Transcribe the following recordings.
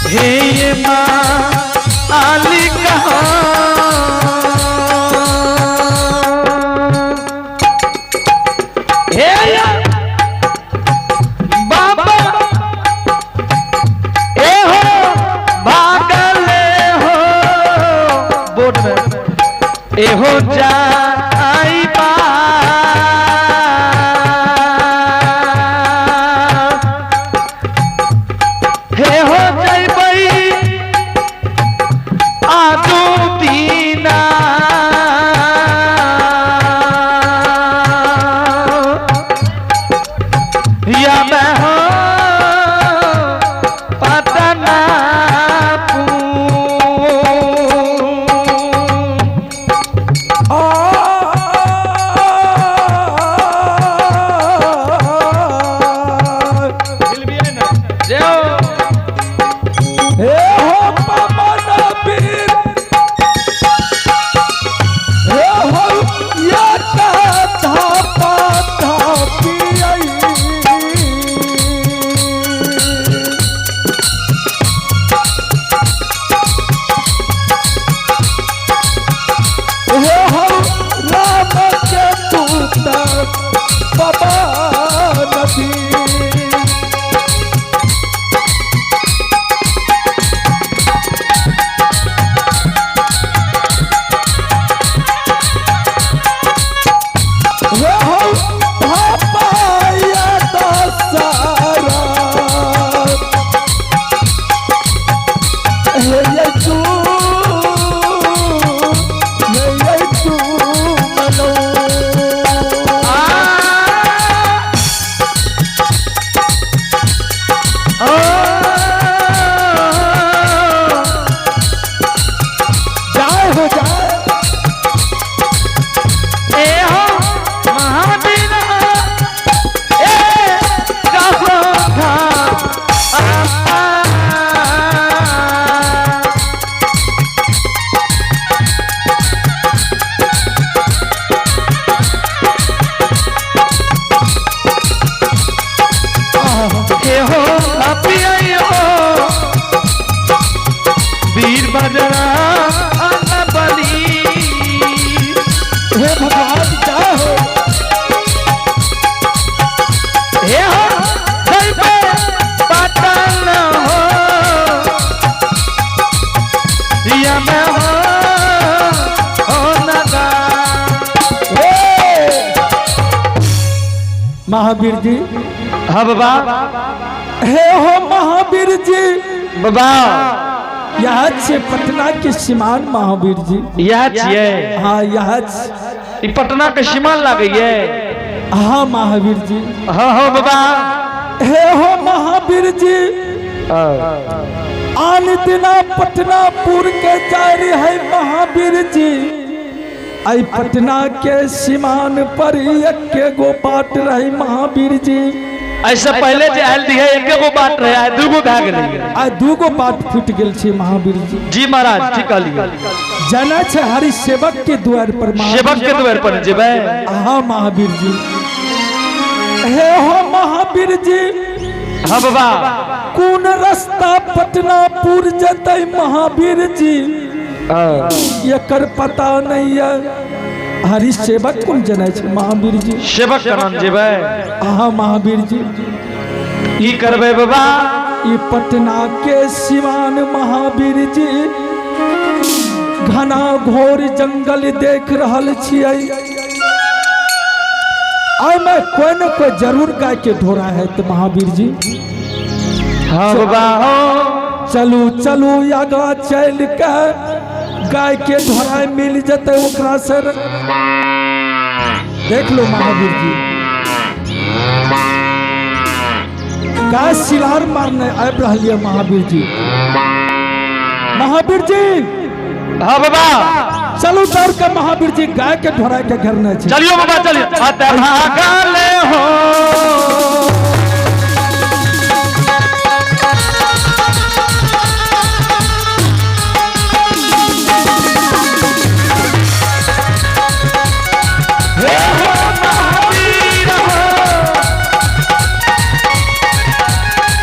हे ये माँ आली कहो। हे ये बाबा ए हो भागले हो बोर्ड में ए हो जा आई बा। हे हो जइबई आदू दीना। या मैं हो पटना हे हो पवन वीर, हे हो ये धापा धापियई। हे हो राम के दूत पवन वीर। हे हो भापाया दशहरा। हे यीशु, हे यीशु मनो। जाए हो जाए। वीर बजरा बली हे भगवान जाए हो। हे हो जइबे पटन हो या मैं हो हो नगा। हे। महावीर जी। हाँ बाबा। हे हो महावीर जी। बाबा। यहाँ से पटना के सीमान महावीर जी। यह छियै? हाँ यहाँ। ई पटना के सीमान लागैये? हाँ महावीर जी। हाँ हाँ बाबा। हे हो महावीर जी, आन दिना पटनापुर के जारी है महावीर जी। आई पटना के सीमान पर एक गो बाट रही महावीर जी। ऐसे पहले जे आयल दिहे एके गो बाट रहे, आइ दूगो भए गेलै। आ दूगो बाट फूट गेल छै महावीर जी। जी महाराज, ठीक कहलियै। जाना छै हरि सेवक के द्वार पर महावीर। सेवक के द्वार पर जेबै? हाँ महावीर जी। हे हो महावीर जी। हाँ बाबा। कोन रास्ता पटनापुर जतै महावीर जी, एकर पता नहीं है। हरि सेवक कोन जनै छै महावीर जी? सेवक के नाम जेबै? हाँ महावीर जी। की करबै बाबा? ई पटना के सिवान महावीर जी, घना घोर जंगल देख रहल छियै। एहिमे कोई न कोई जरूर गाय के ढोरा है तो महावीर जी। हाँ बाबा हो। चलू चलू आगा चल के गाय के ढोरा मिल जते ओकरा से देख लो महावीर जी। गाय सिलार मारने आबि रहल ये महावीर जी। महावीर जी। हाँ बाबा। चलू दौड़ के महावीर जी, गाय के ढोरा के घर नहीं छै। चलियो बाबा चलियो। अत भागले हो। हे हो महावीर हो।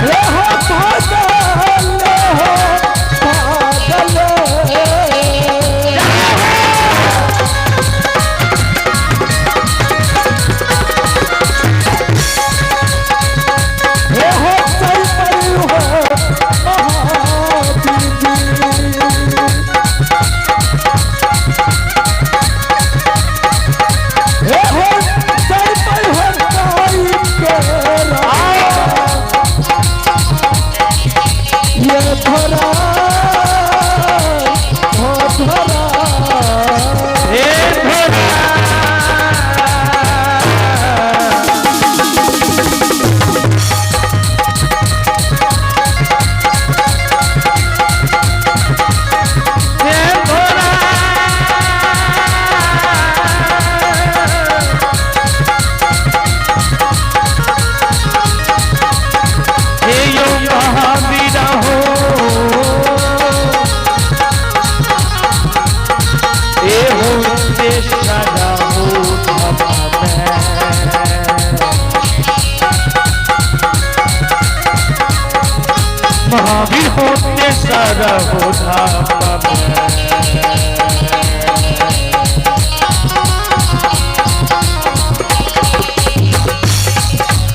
हे हो भागल हो। धोरा, हो धोरा। हे धोरा। हे धोरा। हे यो महावीर हो, ए हो सारा हो महावीर होते सारा हो धाम।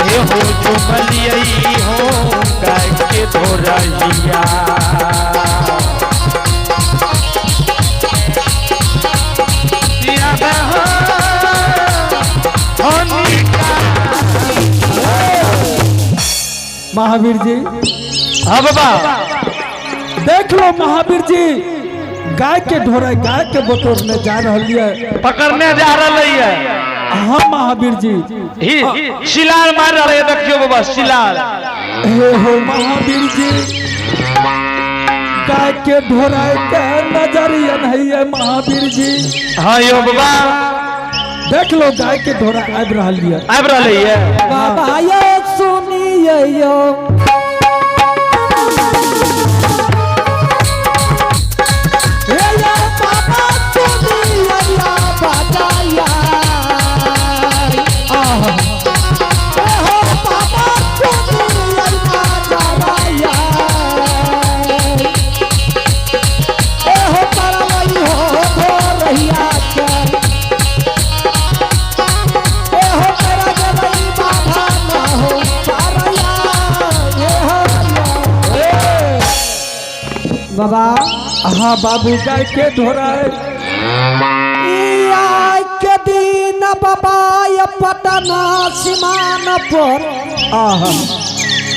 ए हो चुमलियई हो गाय के धोरैया। सिया बहो, होनिका। महावीर जी। हाँ बाबा। देख लो महावीर जी, गाय के ढोरा, गाय के बटोरने जा रही है। पकड़ने जा रहा है। हाँ महावीर जी। ही शिलाल मार रहा है, देखियो बाबा शिलाल। हे हो महावीर जी, गाय के ढोरा के नजरिया नहीं है महावीर जी। हाँ यो बाबा। देख लो गाय के ढोरा आबि रहल है। आबि रहा है। बाबा यो सुनिए यो, हे यो बाबा सुनिए यो बजाया। आहा। हे हो बाबा सुनिए बजाया। हे हो परवई हो भोरहिया के। हे हो मेरा जलई बाधा ना हो पारया, हे हो या। बाबा। हाँ बाबू, गाय के ढोरा। ई आइ के दिन बाबा ये पटना सीमान पर आहा।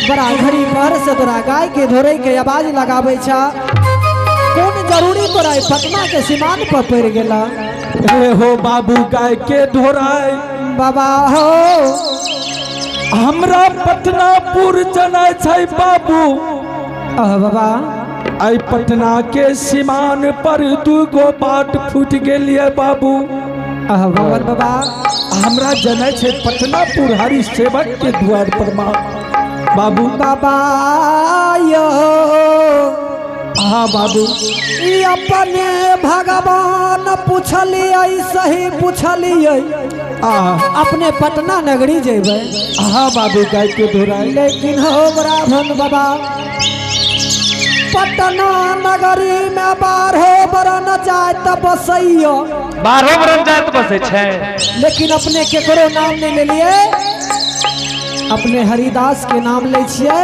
बड़ा घड़ी पर से तोरा गाय के धोरे के आवाज लगाबै छ। कोन जरूरी तोरा ई पटना के सीमान पर पड़ गेला? हे हो बाबू, गाय के ढोरा। बाबा हो। हमरा पटनापुर जना छै बाबू। आह बाबा। आई पटना के सीमान पर दूगो बाट फूट गेलिए बाबू। आह भगवान बाबा। हमरा जनै छै पटनापुर हरि सेवक के द्वार पर माँ बाबू। बाबा यो। हाँ बाबू। ई अपने भगवान पुछलियै, सही पुछलियै। आ अपने पटना नगरी जेबै। हाँ बाबू, गाय के धोराई। लेकिन हो ब्राह्मण बाबा, पटना नगरी में बारहो बरन जाय त बसैयो। 12 बरन जात बसै छै। लेकिन अपने केकरो नाम नहीं लेलियै, अपने हरिदास के नाम लै छियै।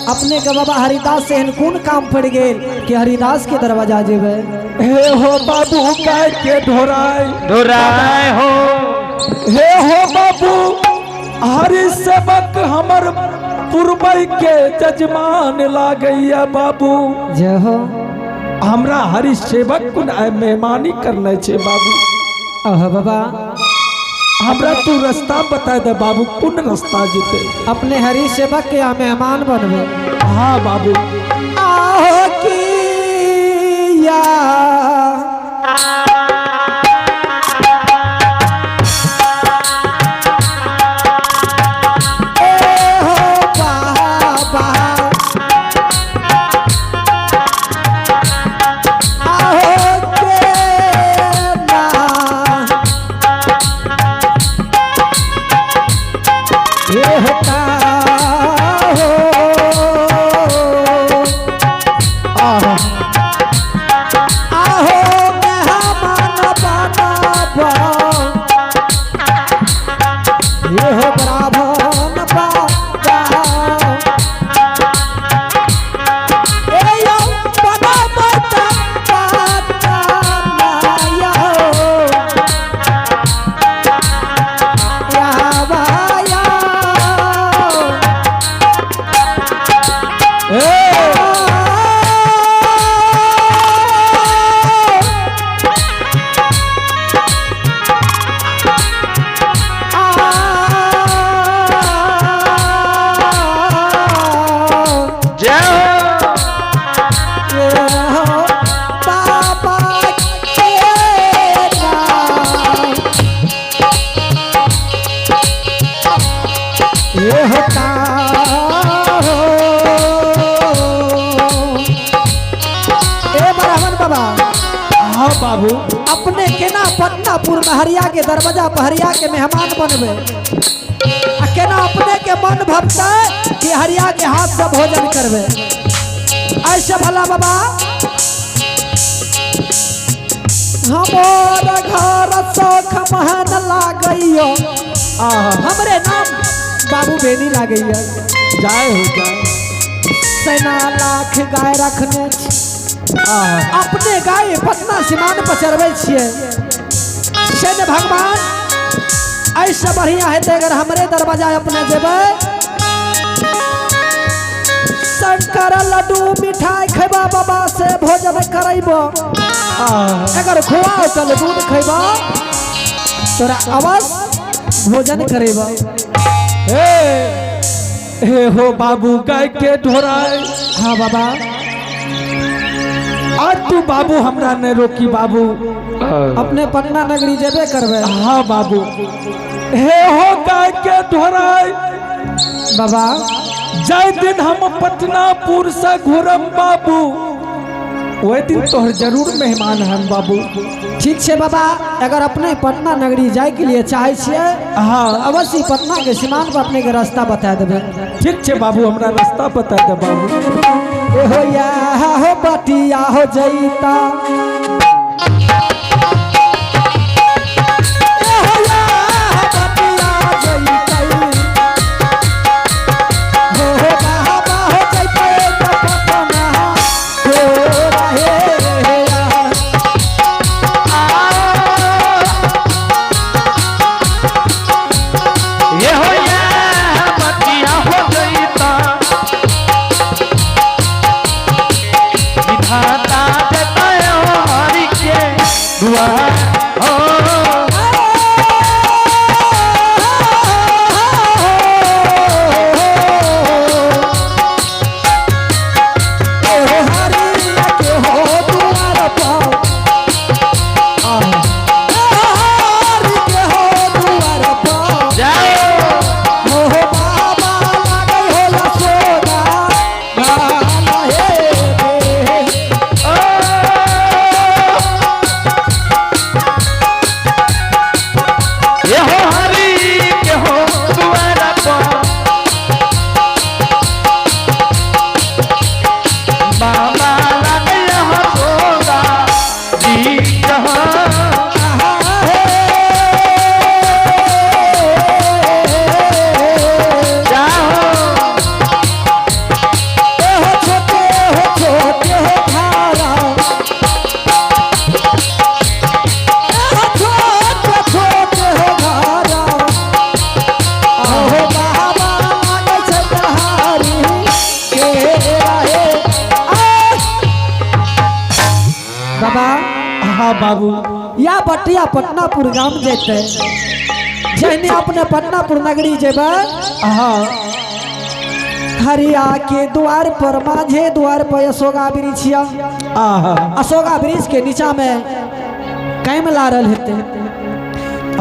अपने के बाबा हरिदास से एहन कोन काम पड़ि गेल कि हरिदास के दरवाजा जेबै? हे हो बाबू, गाय के ढोराई। धोराय हो। हे हो बाबू, हरि सेवक हमर पूर्वई के जजमान लागैया बाबू। जय हो। हमरा हरि सेवक कुन आइ मेहमानी करने छै बाबू। अह बाबा। हमरा तू रास्ता बता दे बाबू, कोन रास्ता जेते? अपने हरि सेवक के यहाँ मेहमान बनबै। हाँ बाबू। आहो किया ए हो बाबा, आहो के ना ए होता हो। आहा। आहो मेहमान बनब, ये हो ब्राह्मण बाबा। ए यौ बनब त पटना यौ। या बाया। ए। बाबा। हाँ बाबू। अपने केना पटनापुर में हरिया के दरवाजा पर हरिया के मेहमान बनबे आ केना अपने के मन भवतै कि हरिया के हाथ से भोजन करबे। ऐसे भला बाबा हमर घर शौख महन लागैयो। आहा। हमरे नाम बाबू बेनी लागैया। जाए हो जाए। सेना लाख गाय रखने छी। आहा। अपने गाय पटना सीमान पर चरबै छियै से ने भगवान ऐसे बढ़िया हेतै अगर हमरे दरवाजा अपने जेबै शंकर लड्डू मिठाई खैबा बाबा से भोजन करैबो। आहा। अगर खुआओ तल दूध खैबा तोरा अवश्य भोजन करेबा। हे हे हो बाबू गाय के ढोराए। हाँ बाबा। आज तू बाबू हमरा ने रोकी बाबू। अपने पटना नगरी जेबे करबै। हाँ बाबू। हे हो गाय के ढोराए। बाबा। जाय दिन हम पटनापुर से घुरम बाबू वही दिन तोहर जरूर मेहमान हम बाबू। ठीक छै बाबा, अगर अपने पटना नगरी जाय के लिए चाहे छियै हाँ। तऽ अवश्य पटना के सीमान पर अपने के रास्ता बता देबै। ठीक छै बाबू, हमरा रास्ता बता दे बाबू। ए हो या हो बटिया हो जैता। ए हो या हो बटिया जैतै। हो हो बाबा हो जैतै तऽ पटना हो रहे या। ये हो ये बतिया हो जईता विधाता देता हो हरि के दुआर हो। ए हो हरिया के हो दुआर पर। ए हो हरि के हो दुआर पर। जाओ। हो हो बाबा लागै होला सोना गाना हे हे। ये हो हरि के हो दुआर पर बाबा लगे हो सोगा जी जहाँ। आहा हे। जाओ। ए हो छोटे हो धारा। ए हो छोटे छोटे हो धारा। हो बाबा लागै छै दहारी के रहे। आ! बाबा। हाँ बाबू। या बटिया पटनापुर गाम जेतै जहने अपने पटनापुर नगरी जेबै हाँ। हरिया के द्वार पर माझे द्वार पर अशोका वृक्ष यऽ। आहा। अशोका वृक्ष के नीचा में कैम लारल हेतै।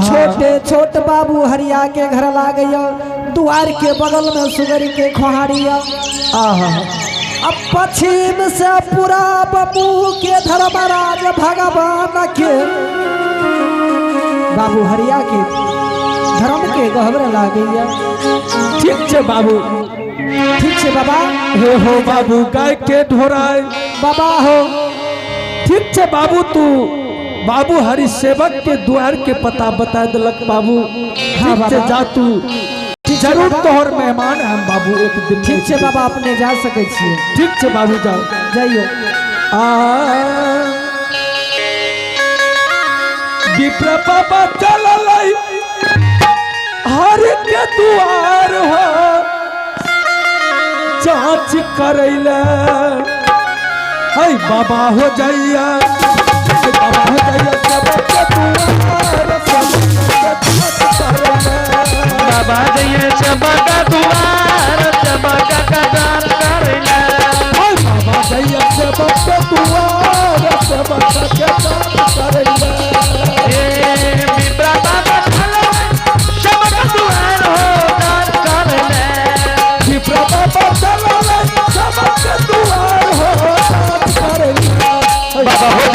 छोटे छोट बाबू हरिया के घर लागैया द्वार के बगल में सुगरी के खोहारी यऽ। आहा। अब पश्चिम से पूरा बबू के धर्मराज भगवान के बाबू हरिया के धर्म के गहबर लागैया। ठीक छै बाबू। ठीक छै बाबा। हे हो बाबू गाय के ढोराए। बाबा हो। ठीक छै बाबू, तू बाबू हरि सेवक के द्वार के पता बता दिलक बाबू। ठीक छै। बाबा। जा तू। ठीक छै जरूर बाबा। तोहर मेहमान हम बाबू एक दिन। ठीक छै बाबा, अपने जा सकै छियै। ठीक छै बाबू, जाओ। जाइयो। आ विप्र बाबा चलल हर के द्वार हो जांच करैले। है बाबा हो जाइया, है बाबा हो जाइया सबके दुआर सबके जांच करैले। बाबा जइए चबका दुआर चबका का दान करैला। है बाबा जाइया सबके दुआर सबके जांच करैले। ए विप्रा बाबा चलो चबका दुआर हो दान करैला। विप्र बाबा चलल सबके दुआर हो जांच करैले। बाबा हो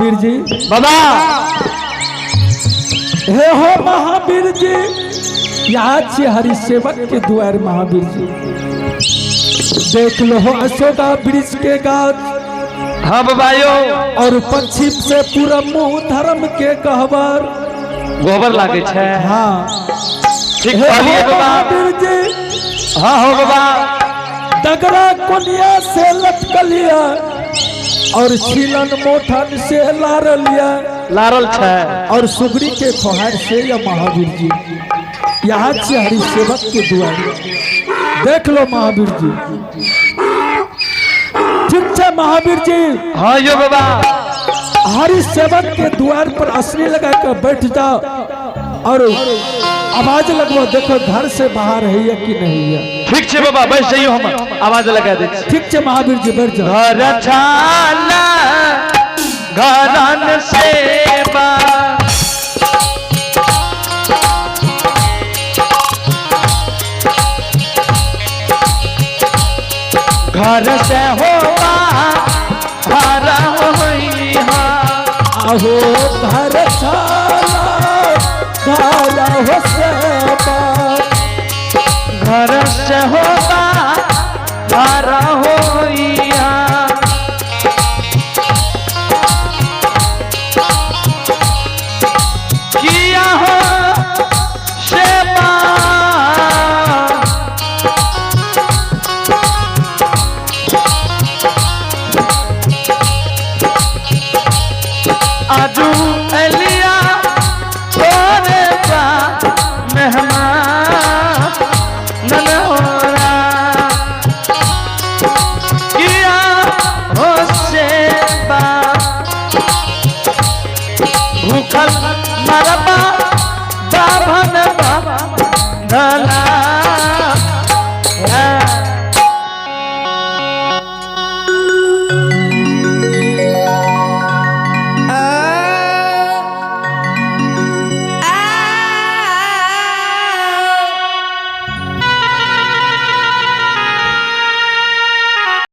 महावीर जी। बाबा। हे हो महावीर जी, यहाँ छे हरि सेवक के द्वार महावीर जी। देख लो हो अशोका वृक्ष के गाछ। हाँ बाबा यो। और पश्चिम से पूरा मुंह धर्म के गहवर। गोबर लागे छे। हाँ। ठीक हे हो कहलिए बाबा। महावीर जी। हाँ हो बाबा। डगरा कोनिया से लटकलिया और छीलन मोठन से लारलिया। लारल छे। और सुगरी के खोहार से या महावीर जी, यहाँ से हरि सेवक के द्वार देख लो महावीर जी। ठीक है महावीर जी। हाँ यो बाबा। हरि सेवक के द्वार पर असली लगा कर बैठ जाओ और आवाज लगवाओ, देखो घर से बाहर है या कि नहीं है। ठीक छे बाबा, बैठ जाइयो, हम आवाज लगा दे। ठीक है महावीर जी, बैठ जाओ। घर छाला घरन सेवा, घर से हो हर होई। आहो घर छाला घर हो सेवा, घर से हो